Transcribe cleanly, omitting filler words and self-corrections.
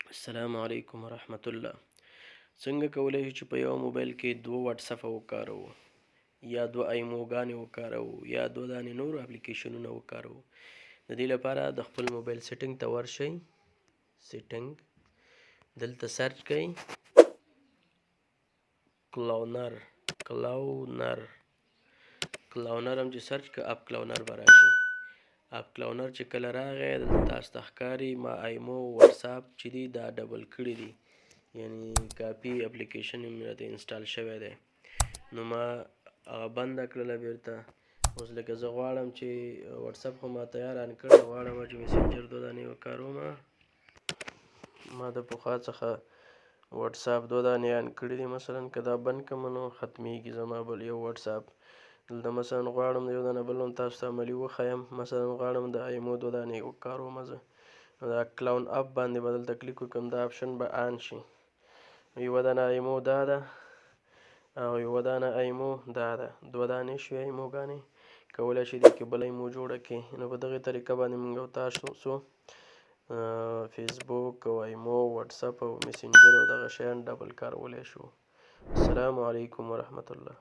السلام علیکم ورحمت الله. څنګه کولی شو چې په یو موبایل کې دوه واتساپ وکاروو، یا دوه ایموګانې وکاروو، یا دوه دانې نور اپلیکیشنونه وکاروو؟ د دې لپاره د خپل موبایل setting ته ورشئ. setting دلته search کړئ cloner. cloner cloner هم چې search که app cloner به راشي. app cloner چې کله راغی، دلته تاسو ته ښکاري ما ایمو واتساپ چې دي دا double کړي دي، یعنی کاپي اپلیکیشن مې راته install شوی دی. نو ما هغه بنده کړله بیرته. اوس لکه زه غواړم چې واتساپ خو ما تیار on کړی، غواړم چې میسنجر دوه دانې وکاروم. ما د پخوا څخه واتساپ دوه دانې on کړي دي. مثلا که دا بند کړم نو ختمیږي زما بل یو واتساپ. دلته مثلا غواړم یو دانه بل هم تاسو ته عملي وښایم. مثلا غواړم د ایمو دوه دانې وکاروم زه، نو دا clone app باندې به دلته کلیک وکړم، دا option به on شي. یوه دانه ایمو دا ده او یوه دانه ایمو دا ده، دوه دانې شوې ایموګانې. کولی شئ دې کې بله ایمو جوړه کړئ. نو په دغې طریقه باندې موږ او تاسو فیسبوک او ایمو، واتساپ او میسنجر او دغه شیان double کارولی شو. السلام علیکم ورحمت الله.